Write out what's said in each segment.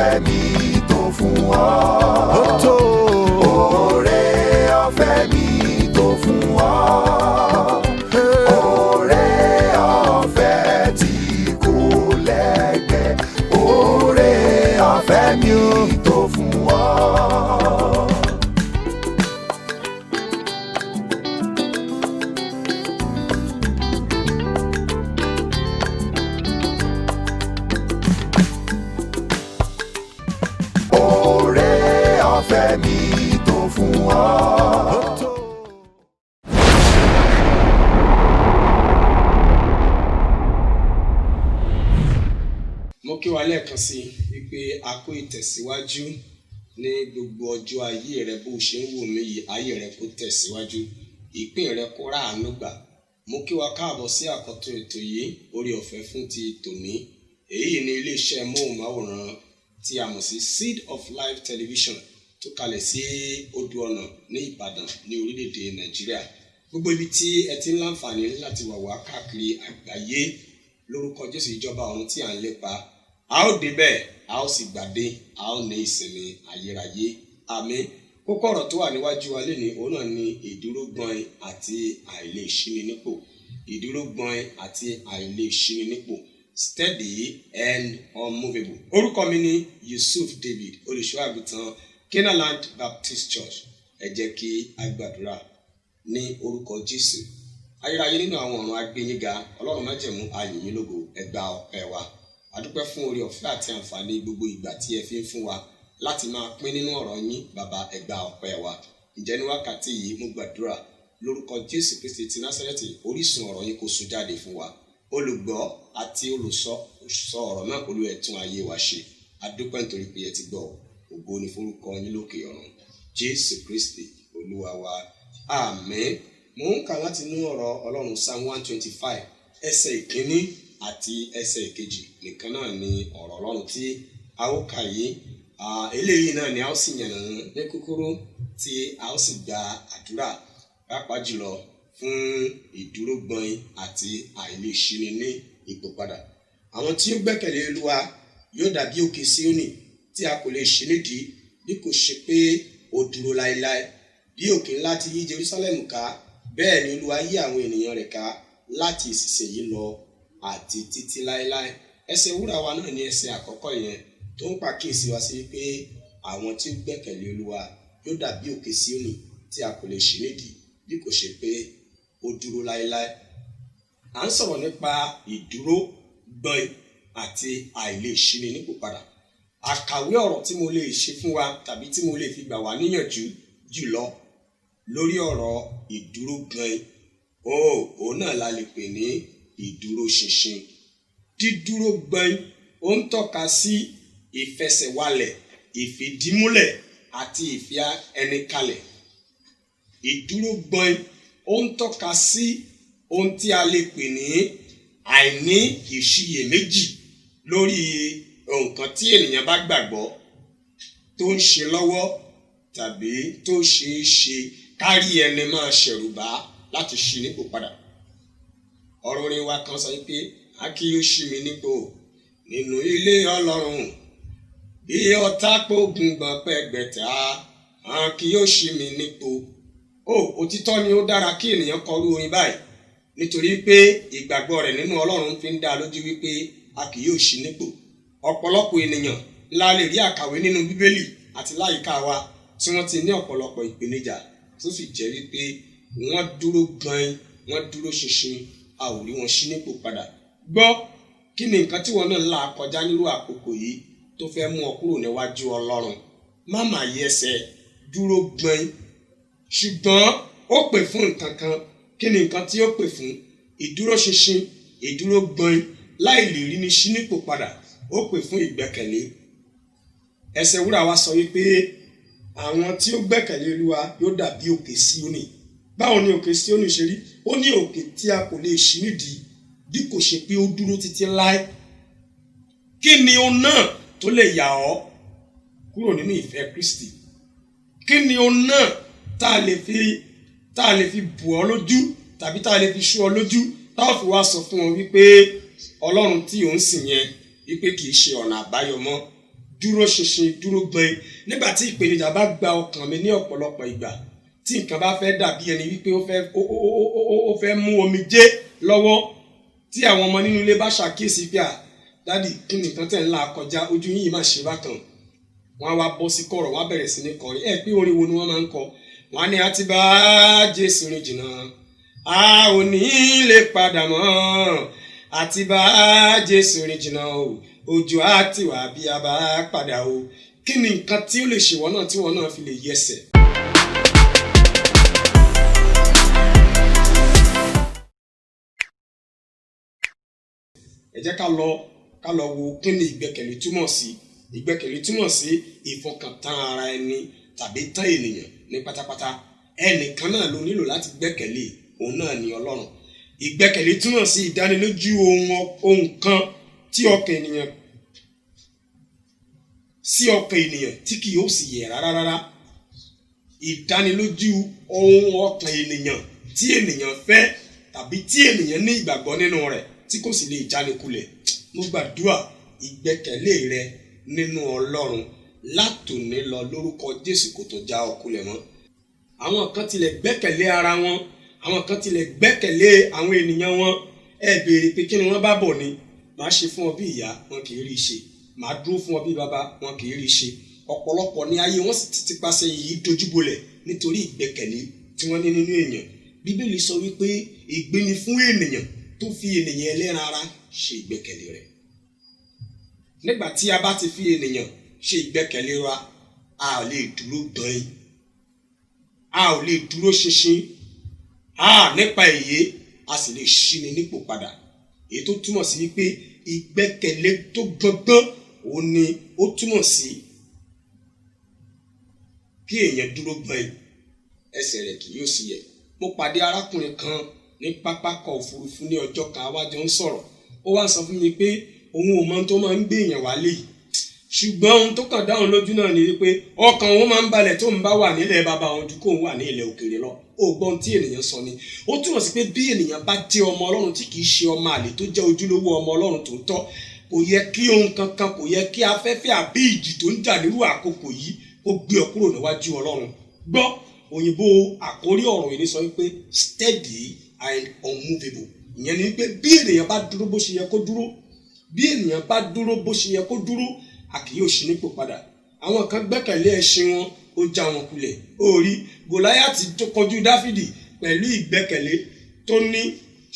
Ọ̀fẹ́ mi tó fún ọ. Ó tó. Oore ọ̀fẹ́ mi tó fún ọ. Oore ọ̀fẹ́ tí kò lẹ́gbẹ́. Oore ọ̀fẹ́ mi tó fún ọ. Oore ọ̀fẹ́ mi tó fún ọ. Ó tó. Mo kí wa lẹ́ẹ̀kan sí i wípé a kó ìtẹ̀síwájú ní gbogbo ọjọ́ ayé rẹ. Bó ṣe ń wò mí yìí, ayé rẹ kó tẹ̀síwájú, ìpín rẹ kó ráàánú gbà. Mo kí wa káàbọ̀ sí àkọ́tún ètò yìí, Orí Ọ̀fẹ́ fún ti tòní. Èyí ni iléeṣẹ́ móhùnmáwòrán tí a mọ̀ sí Seed of Life Television tó kalẹ̀ sí Odò Ọ̀nà ní Ìbàdàn ní orílẹ̀-èdè Nàìjíríà. Gbogbo ibi tí ẹ ti ń láǹfààní láti wà wá káàkiri àgbáyé, lórúkọ Jésù, ìjọba ọ̀run tí à ń lépa, a ó débẹ̀, a ó sì gbàdé, a ó ní ìsinmi ayérayé. Àmín. Kókó ọ̀rọ̀ tó wà níwájú wa lénìí, òun náà ni ìdúró gbọ̀n àti àìlèṣíni nípò. Ìdúró gbọ̀n àti àìlèṣíni nípò, steady and unmovable. Orúkọ mi ni Yusuf David, olùṣọ́ àgùntàn Canaanland Baptist Church. Ẹ jẹ́ kí a gbàdúrà. Ní orúkọ Jésù. Ayérayé nínú àwọn ọ̀run, agbẹ́yìnga Ọlọ́run májẹ̀mú, ayìnyín lógo, ẹ gba ọpẹ́ wa. A dúpẹ́ fún oore ọ̀fẹ́ àti àǹfààní gbogbo ìgbà tí ẹ fi ń fún wa láti máa pín nínú ọ̀rọ̀ yín. Bàbá, ẹ gba ọpẹ́ wa. Ǹjẹ́ ní wákàtí yìí, mo gbàdúrà lórúkọ Jésù Kristi ti Násárẹ́tì, orísun ọ̀rọ̀ yín kó sun jáde fún wa. Olùgbọ́ àti olùsọ sọ ọ̀rọ̀ náà, Olúwa, ẹ tún ayé wa ṣe. A dúpẹ́ nítorí pé ẹ ti gbọ́. Ògo ni forúkọ yín lókè ọ̀run. Jésù Kristi Olúwa wa, àmín. Mò ń kà láti inú ọ̀rọ̀ Ọlọ́run, Psalm 125, ẹsẹ̀ ìkíní àti ẹsẹ̀ ìkejì nìkan náà ni ọ̀rọ̀ Ọlọ́run tí a ó kà yìí. Eléyìí náà ni a ó sì yànnàná ní kúkúrú, tí a ó sì gba àdúrà, pàápàá jùlọ fún ìdúró gbọ̀n àti àìlèṣíni ní ipò padà. Àwọn tí ó gbẹ́kẹ̀lé Olúwa yóò dàbí òkè Síónì tí a kò lè ṣí nídìí, bí kò ṣe pé ó dúró láéláé. Bí òkè ńlá ti yí Jerusalem ká, bẹ́ẹ̀ ni Olúwa yí àwọn ènìyàn rẹ̀ ká láti ìsinsìnyí lọ àti títí láéláé. Ẹsẹ̀ wúrà wa náà ní ẹsẹ̀ àkọ́kọ́ yẹn tó ń pàkíyèsí wa sí pé àwọn tí ó gbẹ́kẹ̀lé Olúwa yóò dàbí òkè Síónì tí a kò lè ṣí nídìí, bí kò ṣe pé ó dúró láéláé. À ń sọ̀rọ̀ nípa ìdúró gbọ̀n àti àìlèṣíni nípò padà. Àkàwé ọ̀rọ̀ tí mo lè ṣe fún wa tàbí tí mo lè fi gbà wá níyànjú jùlọ lórí ọ̀rọ̀ ìdúró gan, ó òun náà la lè pè ní ìdúró ṣinṣin. Dídúró gbọ̀n, ó ń tọ́ka sí ìfẹsẹ̀walẹ̀, ìfìdímúlẹ̀ àti ìfi ẹni kalẹ̀. Ìdúró gbọ̀n, ó ń tọ́ka sí ohun tí a lè pè ní àìní ìṣiyèméjì lórí nǹkan tí ènìyàn bá gbàgbọ́ tó ń ṣe lọ́wọ́ tàbí tó ṣeé ṣe kárí ẹni máa ṣẹ̀rùbá láti ṣí nípò padà. Ọ̀rọ̀ orin wa kan sọ pé a kì yóò ṣí mi nípò nínú ilé Ọlọ́run, bí ọ̀tá pógun gbọ̀n pẹ́gbẹ̀ta, a kì yóò ṣí mi nípò. Ó òtítọ́ ni, ó dára kí ènìyàn kọrú orin báyìí, nítorí pé ìgbàgbọ́ rẹ̀ nínú Ọlọ́run fi ń dá a lójú wípé a kì yóò ṣí nípò. Ọ̀pọ̀lọpọ̀ ènìyàn la lè rí àkàwé nínú Bíbélì àti láyìíká wa tí wọ́n ti ní ọ̀pọ̀lọpọ̀ ìpèníjà, tó sì jẹ́ wípé wọ́n dúró gan, wọ́n dúró ṣinṣin, a ò rí wọn ṣí nípò padà. Gbọ́, kí ni nǹkan tí wọn náà là kọjá nírú àkókò yìí tó fẹ́ mú ọ kúrò níwájú Ọlọ́run? Má mà yẹsẹ̀, dúró gan. Ṣùgbọ́n ó pè fún nǹkan kan. Kí ni nǹkan tí ó pè fún ìdúró ṣinṣin, ìdúró gbọ̀n, láì lè rí ni ṣí nípò padà? Ó pè fún ìgbẹ́kẹ̀lé. Ẹsẹ̀ wúrà wa sọ wípé àwọn tí ó gbẹ́kẹ̀lé Olúwa yóò dàbí òkè Síónì. Báwo ni òkè Síónì ṣe rí? Ó ní òkè tí a kò lè ṣí nídìí, bí kò ṣe pé ó dúró títí láé. Kí ni ohun náà tó lè yà ọ́ kúrò nínú ìfẹ́ Kristi? Kí ni ohun náà tá a lè fi bù ọ́ lójú tàbí tá a lè fi ṣú ọ lójú, tá a fi wá sọ fún ọ wípé Ọlọ́run tí ò ń sìn yẹn, wípé kì í ṣe ọ̀nà àbáyọ mọ́? Dúró ṣinṣin, dúró gbọ̀n. Nígbà tí ìpèníjà bá gba ọkàn mi ní ọ̀pọ̀lọpọ̀ ìgbà, tí nǹkan bá fẹ́ dàbí ẹni wípé ó fẹ́ mú omijé lọ́wọ́, tí àwọn ọmọ nínú ilé bá ṣàkíyèsí pé, "À, daddy, kí ni nǹkan tẹ̀ ń là kọjá? Ojú yìí má ṣe bákan," wọ́n á wá bọ́ sí kọ̀rọ̀, wọ́n á bẹ̀rẹ̀ sí ní kọrin. Ẹ pé orin wo ni wọ́n máa ń kọ? Wọ́n á ní, "A ti bá Jésù rìn jìnnà, a ò ní lè padà mọ́. A ti bá Jésù rìn jìnnà o, ojú á ti wà bí a bá padà o." Kí ni nǹkan tí ó lè ṣèwọ́ náà tí wọ́n náà fi lè yẹsẹ̀? Ẹ jẹ́ ká lọ wo kí ni ìgbẹ́kẹ̀lé túmọ̀ sí. Ìgbẹ́kẹ̀lé túmọ̀ sí ìfọkàntán ara ẹni tàbí tán ènìyàn ní pátápátá. Ẹnìkan náà ló nílò láti gbẹ́kẹ̀lé, òun náà ni Ọlọ́run. Ìgbẹ́kẹ̀lé túmọ̀ sí ìdánilójú ohun kan tí ọkàn ènìyàn sí ọkàn ènìyàn tí kì yóò sì yẹ̀ rárá rárá. Ìdánilójú ohun ọkàn ènìyàn tí ènìyàn fẹ́ tàbí tí ènìyàn ní ìgbàgbọ́ nínú rẹ̀ tí kò sì lè jánikulẹ̀. Mo gbàdúrà, ìgbẹ́kẹ̀lé rẹ nínú Ọlọ́run látòní lọ, lórúkọ Jésù, kò tó já ọ kulẹ̀ mọ́. Àwọn kan tilẹ̀ gbẹ́kẹ̀lé ara wọn, àwọn kan tilẹ̀ gbẹ́kẹ̀lé àwọn ènìyàn wọn. Ẹ béèrè pé kí ni wọ́n bá bọ̀ ni. Màá ṣe fún ọ bí ìyá, wọn kì í rí i ṣe. Màá dúró fún ọ bí bàbá, wọn kì í rí i ṣe. Ọ̀pọ̀lọpọ̀ ní ayé wọn sì ti tipasẹ̀ yìí dojúbolẹ̀ nítorí ìgbẹ́kẹ̀lé tí wọ́n ní nínú èèyàn. Bíbélì sọ wípé ègbé ni fún ènìyàn tó fi ènìyàn ẹlẹ́ran ara ṣe ìgbẹ́kẹ̀lé rẹ̀. Nígbà tí a bá ti fi ènìyàn ṣe ìgbẹ́kẹ̀lé wa, a ò lè dúró gbọ̀n, a ò lè dúró ṣinṣin. A nípa èyí, a sì lè ṣíni nípò padà. Èyí tó túmọ̀ sí wípé ìgbẹ́kẹ̀lé tó gbọngbọ́n, òun ni ó túmọ̀ sí kí èèyàn dúró gbọ̀n, ẹsẹ̀ rẹ̀ kì yóò sì yẹ̀. Mo pàdé arákùnrin kan ní pápákọ̀ òfurufú ní ọjọ́ kan. Àwa jọ ń sọ̀rọ̀. Ó wá sọ fún mi pé òun ò mọ ohun tó máa ń gbé èèyàn wálé yìí, ṣùgbọ́n ohun tó kàn dáhùn lójú náà ni wípé ọkàn òun máa ń balẹ̀ tó ń bá wà nílẹ̀ bàbá òun ju kóun wà ní ilẹ̀ òkèèrè lọ. Ó gbọ́n tí ènìyàn sọ ni. Ó túmọ̀ sí pé bí ènìyàn bá jẹ́ ọmọ Ọlọ́run tí kìí ṣe ọmọ àlè, tó jẹ́ ojúlówó ọmọ Ọlọ́run tòótọ́, kò yẹ kí ohun kankan, kò yẹ kí afẹ́fẹ́ àbí ìjì tó ń jà nírú àkókò yìí kó gbé ọ kúrò níwájú Ọlọ́run. Gbọ́ òyìnbó àkórí ọ̀rọ̀ yìí ní sọ wípé steady and unmovable. Ìyẹn ni wípé bí ènìyàn bá dúró bó ṣe yẹ kó dúró, bí ènìyàn bá dúró bó ṣe yẹ kó dúró, a kì yóò ṣí nípò padà. Àwọn kan gbẹ́kẹ̀lé ẹṣin wọn, ó já wọn kulẹ̀. Ó rí Gòláyàtì tó kọjú Dáfídì pẹ̀lú ìgbẹ́kẹ̀lé tó ní,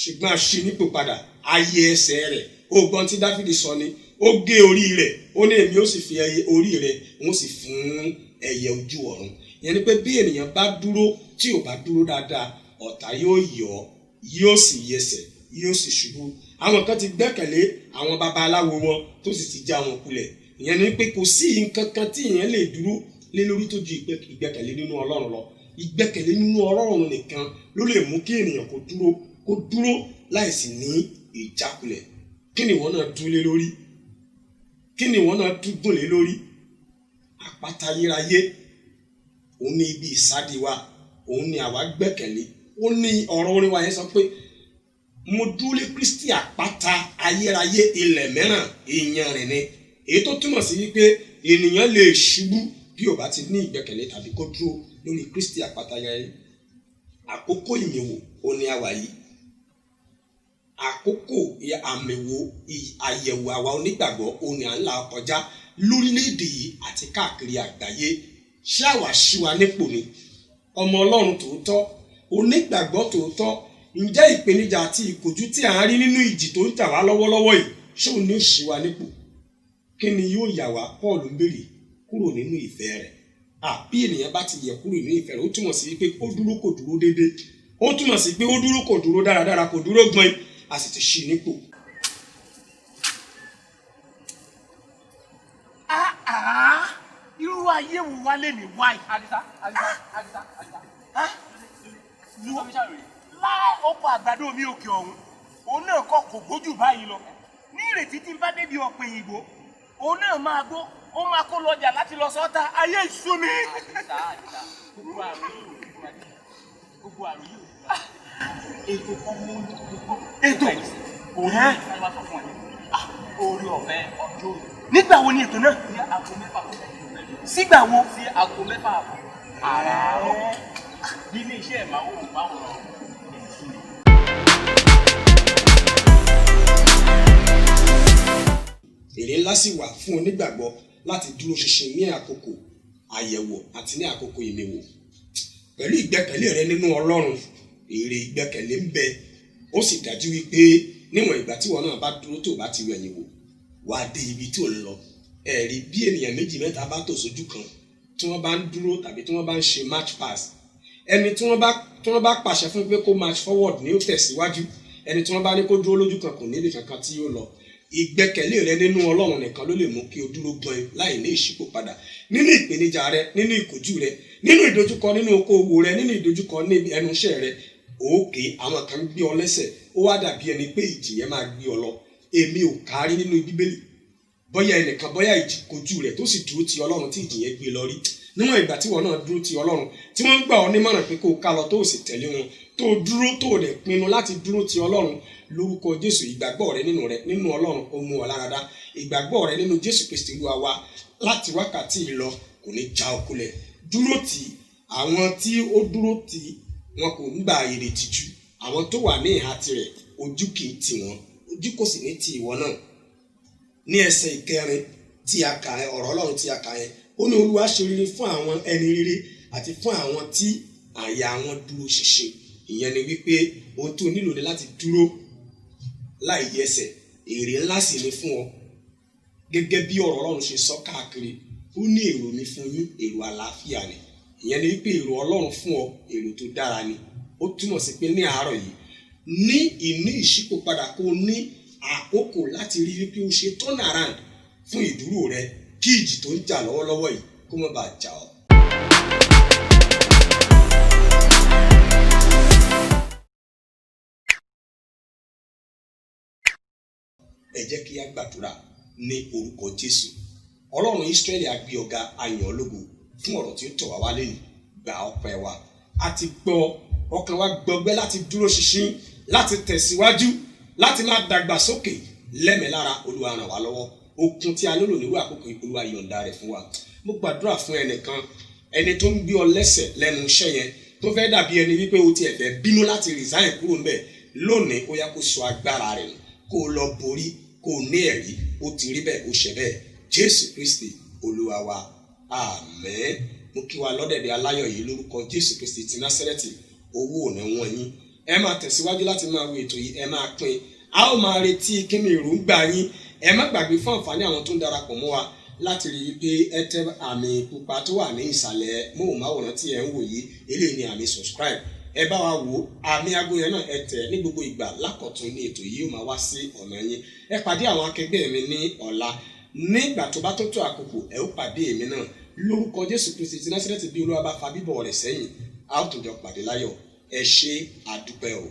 ṣùgbọ́n a ṣí nípò padà, ayé ẹsẹ̀ rẹ̀. Ó gbọ́n tí Dáfídì sọ ni, ó gé orí rẹ̀. Ó ní, "Èmi ó sì fi ẹyẹ orí rẹ̀, òun sì fún ẹyẹ ojú ọ̀run." Ìyẹn ni pé bí ènìyàn bá dúró, tí ò bá dúró dáadáa, ọ̀tá yóò yọ̀ ọ́, yóò sì yẹsẹ̀, yóò sì ṣubú. Àwọn kan ti gbẹ́kẹ̀lé àwọn babaláwo wọn, tó sì ti já wọn kulẹ̀. Ìyẹn ni pé kò sí nǹkan kan tí èèyàn lè dúró lé lórí tó ju ìgbẹ́kẹ̀lé nínú Ọlọ́run lọ. Ìgbẹ́kẹ̀lé nínú Ọlọ́run nìkan ló lè mú kí ènìyàn kó dúró láìsí ní ìjákulẹ̀. Kí ni ìwọ náà dúró lé lórí? Kí ni ìwọ náà dúgùn lé lórí? Àpáta ayérayé, òun ní ibi ìsádi wa, òun ni àwa gbẹ́kẹ̀lé. Ó ní ọ̀rọ̀ orin wa yẹn sọ pé, "Mo dúró lé Kristi, àpáta ayérayé, ilẹ̀ mìíràn ìyanrìn ni." Èyí tó túmọ̀ sí wípé ènìyàn lè ṣubú bí ò bá ti ní ìgbẹ́kẹ̀lé tàbí kó dúró lórí Kristi, àpáta ayérayé. Àkókò ìmìwò ó ní àwà yìí. Àkókò àmìwò, àyẹ̀wò àwa onígbàgbọ́, òun ni à ń là kọjá lórílẹ̀‐èdè yìí àti káàkiri àgbáyé. Ṣé àwa ṣí wa nípò ni ọmọ Ọlọ́run tòótọ́, onígbàgbọ́ tòótọ́? Ǹjẹ́ ìpèníjà àti ìkojú tí à ń rí nínú ìjì tó ń jà wá lọ́wọ́lọ́wọ́ yìí, ṣé òun ní ó ṣí wa nípò? Kí ni yóò yà wá, Paul ń béèrè, kúrò nínú ìfẹ́ rẹ̀? Àbí ènìyàn bá ti yẹ kúrò nínú ìfẹ́ rẹ̀, ó túmọ̀ sí pé ó dúró, kò dúró déédéé. Ó túmọ̀ sí pé ó dúró, kò dúró dáradára, kò dúró gbọ́n, a sì ti ṣí nípò. Ah, irú ayé wo wá lè ní wáyé? Àdìsá, Àdìsá, Àdìsá, Àdìsá. Wo láì oko àgbàdo mi òkè ọ̀hún, òun náà kọ́ kò gbójú báyìí lọ. Ní ìrètí tí n bá débi ọ̀pẹ̀ òyìnbó, òun náà máa gbó, ó máa kó lọ́jà láti lọ sọ́ta. Ayé ìṣú mi. Àdìsá, Àdìsá, gbogbo àrùn yìí ò ní fún wa jẹ. Gbogbo àrùn yìí ò ní fún wa jẹ. Ètò kan mú gbogbo. Ètò? Òun ní wọ́n sọ fún ẹ. Orí ọ̀fẹ́ ọjọ́ òní. Nígbà wo ni ètò náà? Ní aago 6 kọjá ìṣẹ́jú 8. Sígbà wo? Sí aago 6 àbọ̀ àràárọ̀ nílé iṣẹ́ ìmáwòrán ẹ̀sìn. Èrè ńlá sì wà fún onígbàgbọ́ láti dúró ṣinṣin ní àkókò àyẹ̀wò àti ní àkókò ìmẹ̀wò. Pẹ̀lú ìgbẹ́kẹ̀lé rẹ nínú Ọlọ́run, èrè ìgbẹ́kẹ̀lé ń bẹ. Ó sì dájú wípé níwọ̀n ìgbà tí ìwọ náà bá dúró tó bá ti wẹ̀yìn wò, wàá dé ibi tó ń lọ. Ẹ̀rí bí ènìyàn méjì mẹ́ta bá tò sójú kan tí wọ́n bá ń dúró tàbí tí wọ́n bá ń ṣe march pass, ẹni tí wọ́n bá pàṣẹ fún pé kó march forward ni ó tẹ̀síwájú, ẹni tí wọ́n bá ní kó dúró lójú kan kò níbi kankan tí yóò lọ. Ìgbẹ́kẹ̀lé rẹ nínú Ọlọ́run nìkan ló lè mú kí o dúró gan láì ní ìṣípò padà nínú ìpèníjà rẹ, nínú ìkojú rẹ, nínú ìdojúkọ nínú okòwò rẹ, nínú ìdojúkọ ní ẹnu iṣẹ́ rẹ. Òkè àwọn kan ń gbé ọ lẹ́sẹ̀, ó wá dàbí ẹni pé ìjì yẹn máa gbé ọ lọ. Èmi ò kárí nínú Bíbélì bóyá ẹnìkan bóyá ìjì kojú rẹ tó sì dúró ti Ọlọ́run tí ìjì yẹn gbé lọ rí. Níwọ̀n ìgbà tí wọn náà dúró ti Ọlọ́run, tí wọ́n ń gbà ọ nímọ̀ràn pé kó o ká lọ tó o sì tẹ̀lé wọn, tó o dúró tó o dẹ̀ pinnu láti dúró ti Ọlọ́run lórúkọ Jésù, ìgbàgbọ́ rẹ nínú Ọlọ́run ó mú ọ láradá. Ìgbàgbọ́ rẹ nínú Jésù Kristi Olúwa wa láti wákàtí lọ kò ní já ọ kulẹ̀. Dúró tì àwọn tí ó dúró tì wọn kò ń gba ìrètí jù. Àwọn tó wà ní ìhà tirẹ̀ ojú kì í tì wọ́n, ojú kò sì ní tì ìwọ náà. Ní ẹsẹ̀ ìkẹrin tí a kà ẹ, ọ̀rọ̀ Ọlọ́run tí a kà ẹ, ó ní Olúwa ṣe rere fún àwọn ẹni rere àti fún àwọn tí àyà wọn dúró ṣinṣin. Ìyẹn ni wípé ohun tó nílò ni láti dúró láì yẹsẹ̀. Èrè ńlá sì ni fún ọ. Gẹ́gẹ́ bí ọ̀rọ̀ Ọlọ́run ṣe sọ káàkiri, ó ní èrò mi fún yín, èrò àlàáfíà ni. Ìyẹn ni wípé èrò Ọlọ́run fún ọ, èrò tó dára ni. Ó túmọ̀ sí pé ní àárọ̀ yìí, ní ìní ìṣípòpadà kó ní àkókò láti rí wípé o ṣe turn around fún ìdúró rẹ kí ìjì tó ń jà lọ́wọ́lọ́wọ́ yìí kó má bàa jà ọ́. Ẹ jẹ́ kí a gbàdúrà ní orúkọ Jésù. Ọlọ́run Ísírẹ́lì, a gbé ọ̀gá, a yìn ọ́ lógo fún ọ̀rọ̀ tí ó tọ̀ wá wálé yìí. Gba ọpẹ́ wa. A ti gbọ́, ọkàn wa gbọgbẹ́ láti dúró ṣinṣin, láti tẹ̀síwájú, láti máa dàgbàsókè lẹ́mẹ̀lára. Olúwa ràn wá lọ́wọ́. Okun tí a nílò nírú àkókò yìí, Olúwa yọ̀ǹda rẹ̀ fún wa. Mo gbàdúrà fún ẹnìkan, ẹni tó ń gbé ọ lẹ́sẹ̀ lẹ́nu iṣẹ́ yẹn, tó fẹ́ dàbí ẹni wípé o tiẹ̀ fẹ́ bínú láti resign kúrò ńbẹ̀ lónìí, ó yá kó sọ agbára rẹ̀ nù, kó o lọ borí, kó o ní ẹ̀rí. Ó ti rí bẹ́ẹ̀, ó ṣe bẹ́ẹ̀. Jésù Kristi Olúwa wa, àmín. Mo kí wa lọ́dẹ̀dẹ̀ aláyọ̀ yìí lórúkọ Jésù Kristi ti Násárẹ́tì. Owó ò ní wọ́n yín. Ẹ máa tẹ̀síwájú láti máa wo ètò yìí, ẹ máa pín. A ó máa retí kí ni èròǹgbà yín. Ẹ má gbàgbé fún àǹfààní àwọn tó ń darapọ̀ mọ́ wa láti rí i pé ẹ tẹ àmì pupa tó wà ní ìsàlẹ̀ móhùnmáwòrán tí ẹ ń wò yìí. Eléyìí ni àmì subscribe. Ẹ bá wa wò àmì aago yẹn náà, ẹ tẹ̀ ní gbogbo ìgbà lákọ̀tún ní ètò yìí ó máa wá sí ọ̀nà yín. Ẹ pàdé àwọn akẹgbẹ́ mi ní ọ̀la nígbà tó bá tó tó àkókò, ẹ ó pàdé èmi náà lórúkọ Jésù Kristi ti Násárẹ́tì. Bí Olúwa bá fa bíbọ̀ rẹ̀ sẹ́yìn, a ó tún jọ pàdé láyọ̀. Ẹ ṣé, àdúpẹ́ o.